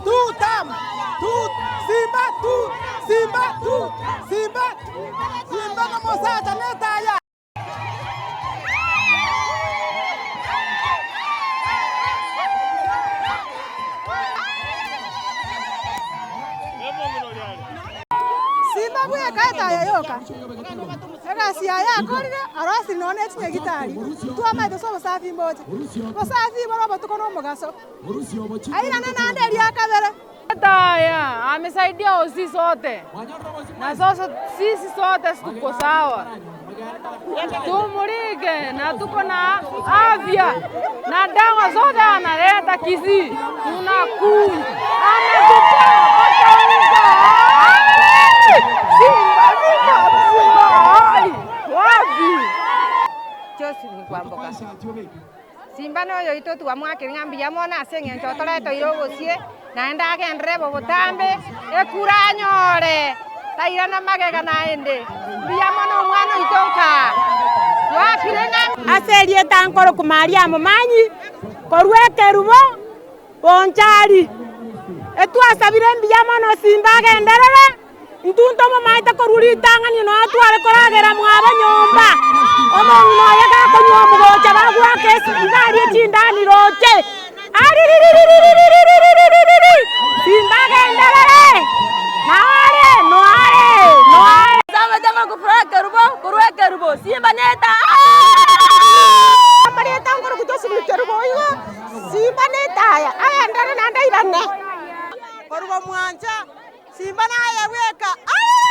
Tutam! Tu Simba tu Simba tu Simba Simba nomosacha netaya. Simba bweka etaya yoka. Egasi yaye akorire arosire nonya ne chinyagitari. Twamaete ase obosafi mboche. Obosafi bore obotuko na omogaso. Airane naende eria kabere. Etaya amesaidia osi sote na sasa sisi sote tuko sawa, tumulike na tuko na afya na dawa zote analeta Kisii tunakunywa, ametupea mpaka unga. Simba, Simba, Simba, ai, wapi? Josephine Kwamboka. Simba noyo oito twamwakire ng'a mbuya mono ase eng'encho otoreteire obosie, naende agenderere bo botambe, ekura anyore, tairana magega naende. Mbuya mono omwana oito nkaa. Twakire ng'a. Ase erieta nkorokwa Mariamu Manyi, korwa ekerubo Bonchari. Etwasabire mbuya mono Simba agenderere. Intwe ntomomaete korwa ritang'ani nonya tware koragera mwabo nyomba, omong'ina oye gakonywa omogocha bagoaka esegi barie chindani roche, aririririririririririri, simba agenderere, nao are, noa are, noa are. Amarieta nkorokwa Josephine Kerubo igo, simba netaya, agenderere naende airane. Korwa mwancha. Simba naye bweka. Aye!